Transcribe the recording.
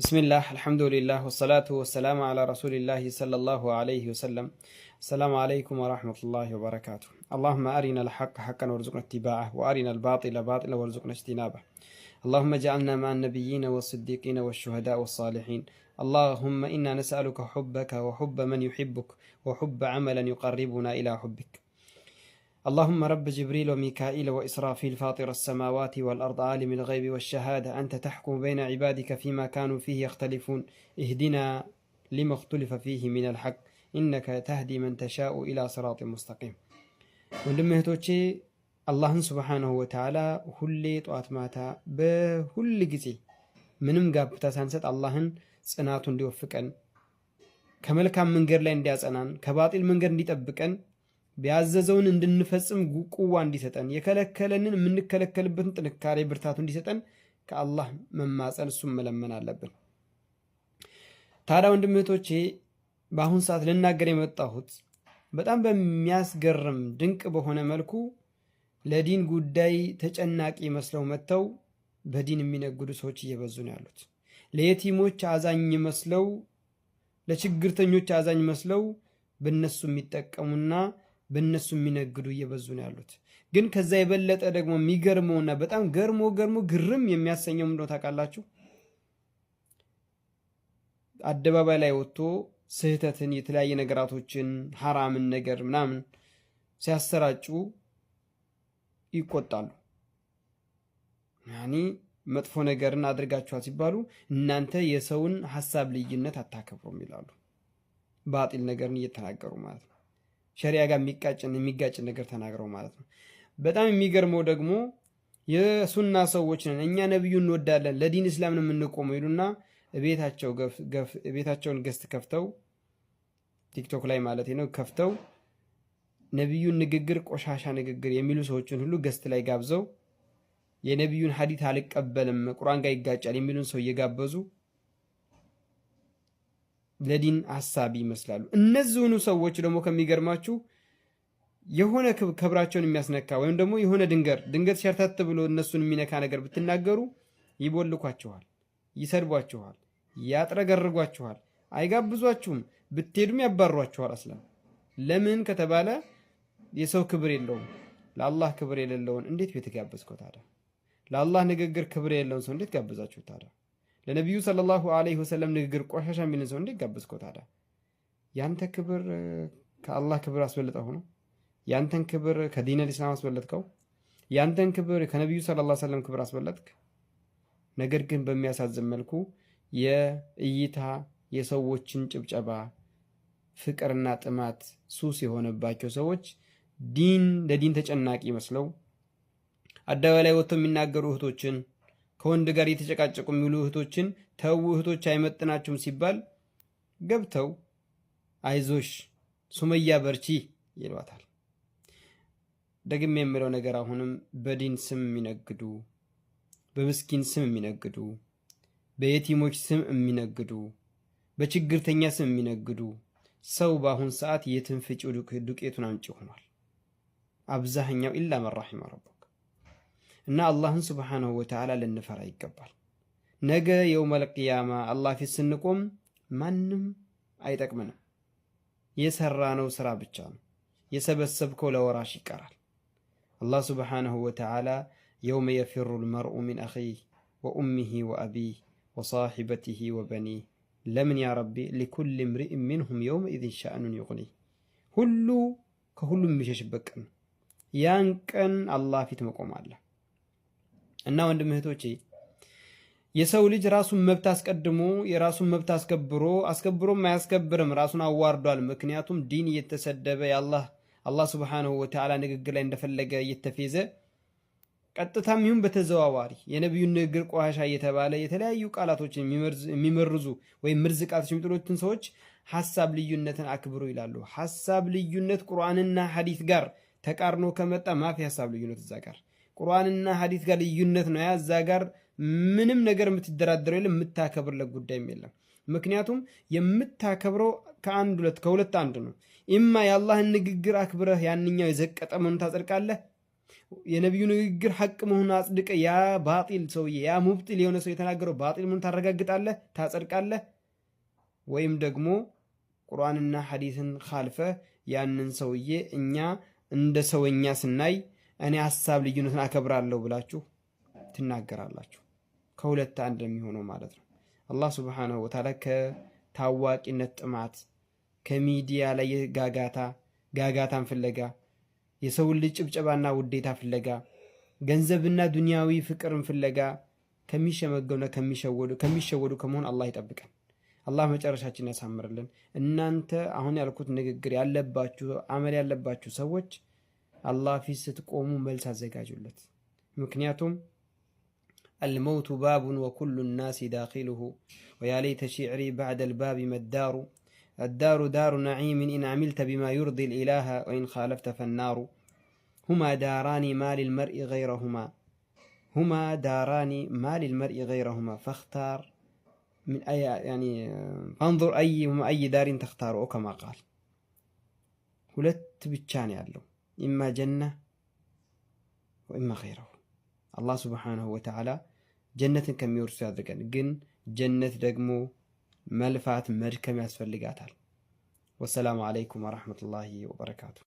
بسم الله، الحمد لله، والصلاة والسلام على رسول الله صلى الله عليه وسلم. السلام عليكم ورحمة الله وبركاته. اللهم أرنا الحق حقا وارزقنا اتباعه، وأرنا الباطل باطلا وارزقنا اجتنابه. اللهم اجعلنا مع النبيين والصديقين والشهداء والصالحين. اللهم إنا نسألك حبك وحب من يحبك وحب عمل يقربنا إلى حبك. اللهم رب جبريل وميكائيل وإسرافيل، فاطر السماوات والأرض، عالم الغيب والشهادة، أنت تحكم بين عبادك فيما كانوا فيه يختلفون، اهدنا لما اختلف فيه من الحق، إنك تهدي من تشاء إلى صراط مستقيم። ወንድም እህቶቼ፣ አላህን سبحانه وتعالى ሁሌ ጠዋት ማታ በሁል ጊዜ ምንም ጋብታ ሳንሰጥ አላህን ጽናቱ እንዲወፍቀን፣ ከመልካም መንገድ ላይ እንዲያጸናን፣ ከባጢል መንገድ እንዲጠብቀን፣ ያዘዘውን እንድንፈጽም ቁዋ እንዲሰጠን፣ የከለከለንን የምንከለከልበትን ጥንካሬ ብርታቱ እንዲሰጠን ከአላህ መማፀን እሱም መለመን አለብን። ታዲያ ወንድም እህቶቼ፣ በአሁን ሰዓት ልናገር የመጣሁት በጣም በሚያስገርም ድንቅ በሆነ መልኩ ለዲን ጉዳይ ተጨናቂ መስለው መጥተው በዲን የሚነግዱ ሰዎች እየበዙ ነው ያሉት። ለየቲሞች አዛኝ መስለው፣ ለችግርተኞች አዛኝ መስለው በእነሱ የሚጠቀሙና በእነሱ የሚነግዱ እየበዙ ነው ያሉት። ግን ከዛ የበለጠ ደግሞ የሚገርመውና በጣም ገርሞ ገርሞ ግርም የሚያሰኘው ምንድነው ታውቃላችሁ? አደባባይ ላይ ወጥቶ ስህተትን፣ የተለያየ ነገራቶችን፣ ሐራምን ነገር ምናምን ሲያሰራጩ ይቆጣሉ። ያኒ መጥፎ ነገርን አድርጋችኋል ሲባሉ እናንተ የሰውን ሀሳብ ልዩነት አታከብሩም ይላሉ። ባጢል ነገርን እየተናገሩ ማለት ነው። ሸሪያ ጋር የሚጋጭን ነገር ተናግረው ማለት ነው። በጣም የሚገርመው ደግሞ የሱና ሰዎች ነን እኛ፣ ነቢዩ እንወዳለን፣ ለዲን እስላም ነው የምንቆመው ይሉና ቤታቸውን guest ከፍተው፣ ቲክቶክ ላይ ማለት ነው፣ ከፍተው ነቢዩን ንግግር ቆሻሻ ንግግር የሚሉ ሰዎችን ሁሉ guest ላይ ጋብዘው፣ የነቢዩን ሀዲት አልቀበልም፣ ቁርአን ጋር ይጋጫል የሚሉን ሰው እየጋበዙ ለዲን አሳቢ ይመስላሉ። እነዚሁኑ ሰዎች ደግሞ ከሚገርማችሁ የሆነ ክብራቸውን የሚያስነካ ወይም ደግሞ የሆነ ድንገር ድንገት ሸርተት ብሎ እነሱን የሚነካ ነገር ብትናገሩ ይቦልኳችኋል፣ ይሰድቧችኋል፣ ያጥረገርጓችኋል፣ አይጋብዟችሁም፣ ብትሄዱም ያባሯችኋል። አስለም ለምን ከተባለ የሰው ክብር የለውም። ለአላህ ክብር የሌለውን እንዴት ቤት ጋበዝከው ታዲያ? ለአላህ ንግግር ክብር የሌለውን ሰው እንዴት ጋበዛችሁ ታዲያ? ለነቢዩ صلى الله عليه وسلم ንግግር ቆሻሻ የሚልን ሰው እንዴት ጋበዝከው ታዲያ? ያንተ ክብር ከአላህ ክብር አስበልጠው ነው? ያንተን ክብር ከዲነል ኢስላም አስበለጥከው? ያንተን ክብር ከነቢዩ صلى الله عليه وسلم ክብር አስበለጥክ? ነገር ግን በሚያሳዝን መልኩ የእይታ፣ የሰዎችን ጭብጨባ ፍቅርና ጥማት ሱስ የሆነባቸው ሰዎች ዲን ለዲን ተጨናቂ መስለው አደባባይ ላይ ወጥተው የሚናገሩ እህቶችን፣ ከወንድ ጋር እየተጨቃጨቁ የሚውሉ እህቶችን ተው እህቶች አይመጥናችሁም ሲባል ገብተው አይዞሽ ሱመያ በርቺ ይሏታል። ደግሜ የምለው ነገር አሁንም በዲን ስም የሚነግዱ፣ በምስኪን ስም የሚነግዱ፣ በየቲሞች ስም የሚነግዱ፣ በችግርተኛ ስም የሚነግዱ ሰው በአሁን ሰዓት የትም ፍጪው ዱቄቱን አምጪ ሆኗል። አብዛኛው إلا من رحم ربك እና አላህን سبحانه وتعالى ልንፈራ ይገባል። ነገ يوم القيامة አላህ ፊት ስንቆም ማንም አይጠቅምንም። የሰራነው ስራ ብቻ ነው። የሰበሰብከው ለወራሽ ይቀራል። አላህ سبحانه وتعالى يوم يفر المرء من أخيه وأمه وأبيه وصاحبته وبنيه። ለምን يا ربي? لكل امرئ منهم يومئذ شأن يغنيه። ሁሉ ከሁሉም የሚሸሽበት ቀን ነው። ያን ቀን አላህ ፊት መቆም አለ እና ወንድም እህቶቼ፣ የሰው ልጅ ራሱን መብት አስቀድሞ የራሱን መብት አስከብሮ አስከብሮም አያስከብርም፣ ራሱን አዋርዷል። ምክንያቱም ዲን እየተሰደበ፣ የአላህ አላህ سبحانه وتعالى ንግግር ላይ እንደፈለገ እየተፌዘ፣ ቀጥታም ይሁን በተዘዋዋሪ የነቢዩን ንግግር ቆሻሻ እየተባለ፣ የተለያዩ ቃላቶችን የሚመርዙ ወይም ምርዝ ቃላቶች የሚጥሉትን ሰዎች ሀሳብ ልዩነትን አክብሩ ይላሉ። ሀሳብ ልዩነት ቁርአንና ሐዲስ ጋር ተቃርኖ ከመጣ مافي ሀሳብ ልዩነት። እዛ ጋር ቁርአንና ሐዲስ ጋር ልዩነት ነው። ያ እዛ ጋር ምንም ነገር የምትደራደረው የለም፣ የምታከብርለት ጉዳይም የለም። ምክንያቱም የምታከብረው ከአንድ ሁለት ከሁለት አንድ ነው። إما የአላህን ንግግር አክብረህ ያንኛው የዘቀጠ መሆኑን ታጸድቃለህ፣ የነቢዩ ንግግር ሐቅ መሆኑን አጽድቀ ያ ባጢል ሰውዬ ያ ሙብጢል የሆነ ሰው የተናገረው ባጢል መሆኑን ታረጋግጣለህ፣ ታጸድቃለህ። ወይም ደግሞ ቁርአንና ሐዲስን ካልፈ ያንን ሰውዬ እኛ እንደ ሰውኛ ስናይ እኔ ሀሳብ ልዩነትን አከብራለሁ ብላችሁ ትናገራላችሁ። ከሁለት አንድ የሚሆነው ማለት ነው። አላህ ሱብሓነሁ ወተዓላ ከታዋቂነት ጥማት፣ ከሚዲያ ላይ ጋጋታ ጋጋታን ፍለጋ፣ የሰውን ልጅ ጭብጨባና ውዴታ ፍለጋ፣ ገንዘብና ዱንያዊ ፍቅርን ፍለጋ ከሚሸመገሉና ከሚሸወዱ ከመሆን አላህ ይጠብቀን። አላህ መጨረሻችን ያሳምርልን። እናንተ አሁን ያልኩት ንግግር ያለባችሁ አመል ያለባችሁ ሰዎች አላህ ፊት ስትቆሙ መልስ አዘጋጁለት። ምክንያቱም الموت باب وكل الناس داخله ويا ليت شعري بعد الباب ما الدار الدار دار نعيم إن عملت بما يرضي الإله وإن خالفت فالنار هما داران ما للمرء غيرهما هما داران ما للمرء غيرهما فاختار من أي يعني فانظر أيهما أي دار تختار كما قال ሁለት ብቻ ነው ያለው إما جنة وإما غيره። አላህ سبحانه وتعالى ጀነትን ከሚወርሱ ያድርገን። ግን ጀነት ደግሞ መልፋት መድከም ያስፈልጋታል። والسلام عليكم ورحمة الله وبركاته።